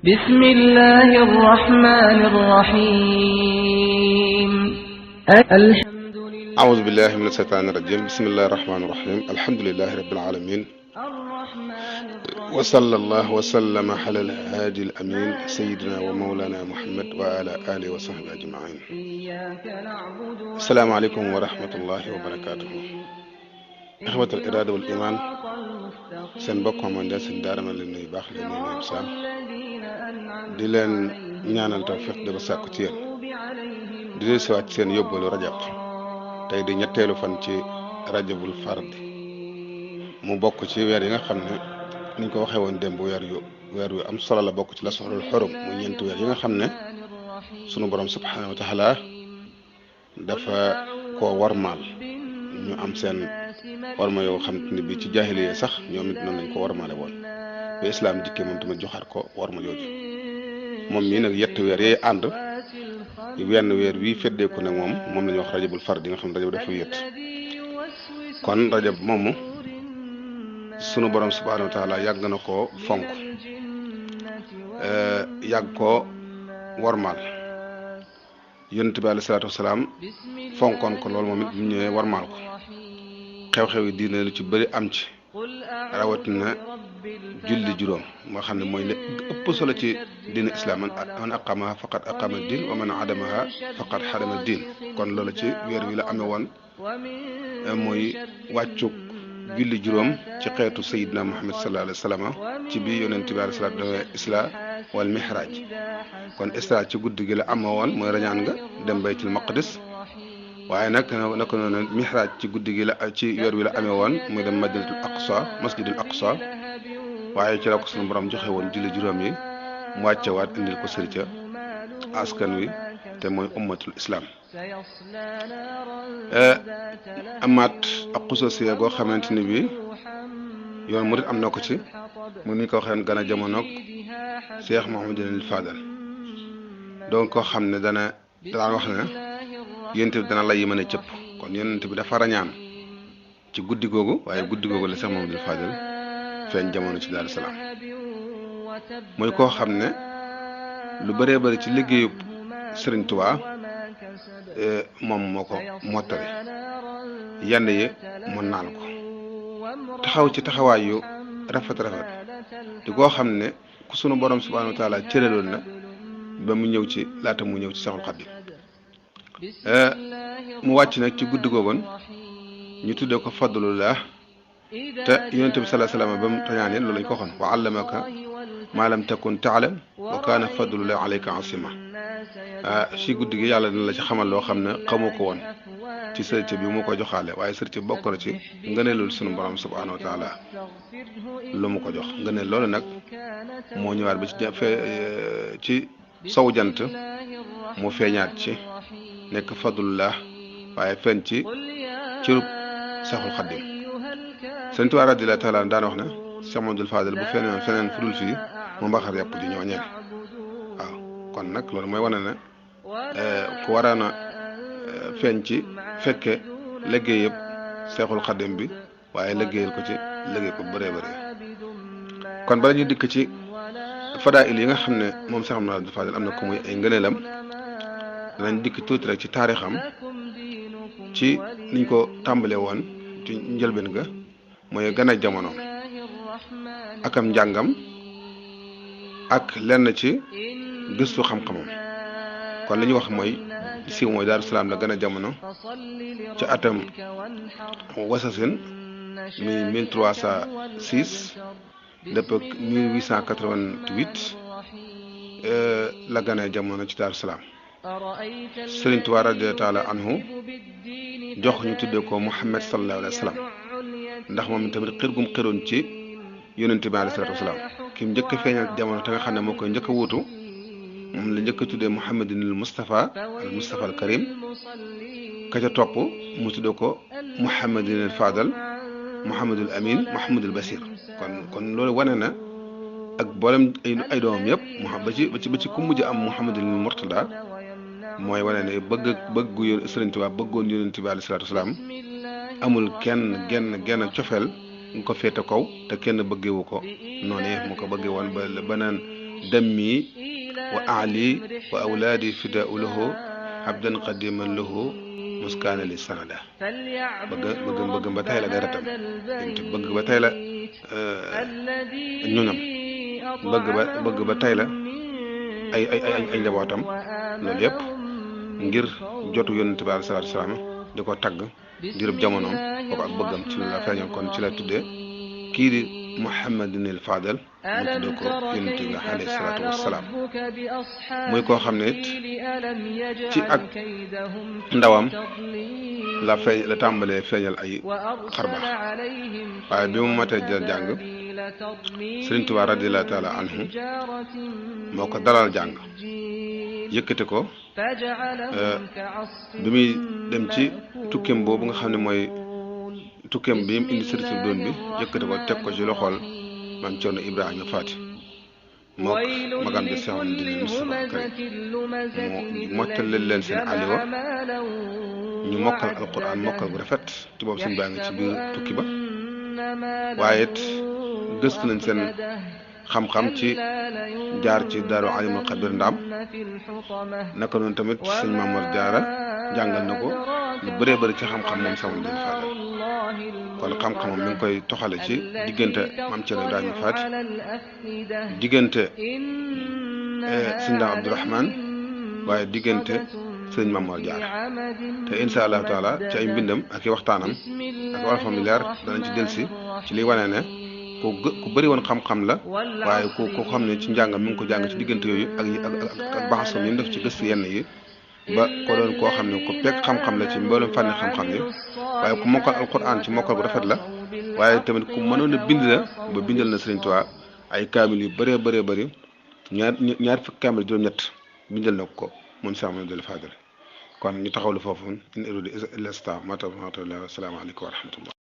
بسم الله الرحمن الرحيم أعوذ بالله من الشيطان الرجيم بسم الله الرحمن الرحيم الحمد لله رب العالمين وصلى الله وسلم على الهادي الأمين سيدنا ومولانا محمد وعلى آله وصحبه أجمعين. السلام عليكم ورحمة الله وبركاته. إخوة الإرادة والإيمان seen mbokk moom seen daara ma leen nuyu baax leen nuyu saam di leen ñaanal tawfiq da ba sàkku ci yéen di leen siwaat seen yóbbalu rajab tey di ñetteelu fan ci rajabul fard mu bokk ci weer yi nga xam ne niñ ko waxee woon démb weer yu am solo la bokk ci la soxlul xorom mu ñeenti weer yi nga xam ne sunu borom subhanahu wa taala dafa koo warmaal ñu am seen warma yoo xam ne bi ci jaahiliya sax ñoom it noonu lañ ko warmaale woon ba islaam dikkee moom tamit joxaat ko warma jooju moom mii nag yetti weer yee ànd wenn weer wii feddeeku nag moom la ñuy wax rajabul fard yi nga xam ne rajab dafa yett kon rajab moomu sunu borom subhanahu wa taala yàgg na koo fonk yàgg koo warmaal yonent bi alayhi salaatu wasalaam fonkoon ko loolu moom it bu ñëwee warmaal ko xew-xew yi diine lu ci bëri am ci rawatina julli juróom moo xam ne mooy li ëpp solo ci diine islam man aqamaha faqad aqama diin wa man adamaha faqad xadama diin kon loolu ci weer wi la amee woon muy wàccug julli juróom ci xeetu sayidna muhammad sallallahu alayhi wa sallam ci bi yonent bi alayhi salaatu isra wal mihraj kon isra ci guddi gi la amee woon mooy rañaan nga dem baytul maqdis waaye naka noonu mihraj ci guddi gi la ci weer wi la amee woon muy dem madinatul aqsa masjidul aqsa waaye ci la ko sunu borom joxe woon julli juróom yi mu wàcce waat indil ko sëri ca askan wi te mooy ummatul islam amaat ak xususiya goo xamante ni bi yoon murit am na ko ci mu ni ko waxee gën a jamonoog Cheikh Mouhamadul Fadal donc koo xam ne daan wax ne yonent bi dana lay mën a cëpp kon yonent bi dafa rañaan ci guddi googu waaye guddi googu la Cheikh Mouhamadul Fadal feeñ jamono ci Daaru Salaam muy koo xam ne lu bëree bëri ci liggéeyub Sëriñ Tuubaa moom moo ko mottali yenn yi mu naal ko taxaw ci taxawaay yu rafet di koo xam ne ku sunu borom subhaanahu wa taala cëraloon na ba mu ñëw ci laata mu ñëw ci Seexul Xadiim mu wàcc nag ci guddi googoon ñu tuddee ko fadlullah te yonent bi sallallahu alayhi wa sallam ba mu tañaanee loolu lañ ko waxoon wa allamaka maa lam takun taalam wa kaana fadlullah alayka asima si guddi gi yàlla dina la ci xamal loo xam ne xamoo ko woon ci sërite bi mu ko joxaale waaye sërite bokk na ci ngëneelul sunu borom subhanahu wa taala lu mu ko jox ngëneel loolu nag moo ñëwaat ba ci sow jant mu feeñaat ci nekk fadlullah waaye feeñ ci cirub Seexul Xadiim Sëriñ Tuubaa radiyallaahu taala daan wax ne Cheikh Mouhamadul Fadal bu feneen fudul fii mu mbaxar yàpp ji ñooñeel waaw kon nag loolu mooy wane ne ku waroon a feeñ ci fekke liggéey yëpp Seexul Xadiim bi waaye liggéeyal ko ci liggéey ko bëree bëri kon bala ñu dikk ci fadaa'il yi nga xam ne moom Cheikh Mouhamadul Fadal am na ko muy ay ngëneelam danañ dikk tuuti rek ci taarixam ci niñ ko tàmbalee woon ci njëlbeen ga mooy gën a jamono akam njàngam ak lenn ci gëstu xam-xamam kon li ñu wax mooy siiw mooy Daaru Salaam la gën a jamono ci atam wasasin muy 1306 dëppëg 1888 la gën a jamono ci Daaru Salaam Sëriñ Tuubaa radiyallaahu taala anhu jox ñu tuddee ko Muhammad sallallahu alayhi wa sallam ndax moom tamit xir gum xiroon ci yonent bi alayhi salaatu wa salaam ki mu njëkk a feeñal jamono te nga xam ne moo koy njëkk a wuutu moom la njëkk a tuddee Muhammadinil Mustafa al Karim ka ca topp mu tuddee ko Muhammadinil Fadal Muhammadul Amin Muhammadul Basir kon loolu wane na ak boolem ay doomam yëpp ba ci ku mujj am Muhammadinil Murtada mooy wane ne bëggu Sëriñ Tuubaa bëggoon yonent bi alayhi salaatu wa salaam amul genn cofeel nga ko féete kaw te kenn bëggewu ko noonu mu ko bëggee woon ba naan dammi wa ahli wa awlaadi fidaau lahu abdan qadiman lahu muskaana li sanada bëgg ba tey la deretam bëgg ba tey la ñoñam bëgg ba tey la ay njabootam loolu yëpp ngir jotu yonent bi alayhi salaatu salaam di ko tagg dirub jamonoom kooku ak bëggam ci la feeñal kon ci la tuddee kii di Muhammadinil Fadal mu tuddee ko yonent bi alayhi salaatu wassalaam muy koo xam ne it ci ak ndawam la tàmbalee feeñal ay xarbaax waaye bi mu matee jël jàng Sëriñ Tuubaa radiyallaahu taala anhu moo ko dalal jàng yëkkate ko bi muy dem ci tukkeem boobu nga xam ne mooy tukkeem bi mu indi sëriñ doon bi yëkkate ko teg ko ci loxool maam Cerno Ibrahima Faati mook magam bi Seex Ahmadu Mustafaa Kay mu mottali leen seen aliwa ñu mokkal alquran mokkal bu rafet ci boobu suñ baa ngi ci biir tukki ba waaye it gëstu nañ seen xam-xam ci jaar ci daaru alimul xabir ndaam naka noonu tamit sëñ Mamoor Jaara jàngal na ko lu bëree bëri ci xam-xam moom sama leen Faadal kon xam-xamam mi ngi koy toxale ci diggante maam Cerno Ibrahima Faati diggante sëñ Daam Abdourahman waaye diggante sëñ Mamoor Jaara te insha allahu taala ci ay mbindam ak i waxtaanam ak walfam leer danañ ci delsi ci liy wane ne ku bëri woon xam-xam la waaye ku xam ne ci njàngam mi ngi ko jàng ci diggante yooyu ak baxasam yi mu def ci gëstu yenn yi ba ko doon koo xam ne ku pekk xam-xam la ci mboolem fànni xam-xam yi waaye ku mokkal alquran ci mokkal bu rafet la waaye tamit ku mënoon a bind la ba bindal na Sëriñ Tuubaa ay kaamil yu bëree bëri ñaar fukki kaamil juróom-ñett bindal na ko moom Seex Ahmadul Faadal kon ñu taxawlu foofu in uriidu illa al-islaaha ma tawfiiqi illa billah wa salaamu aleykum wa rahmatullah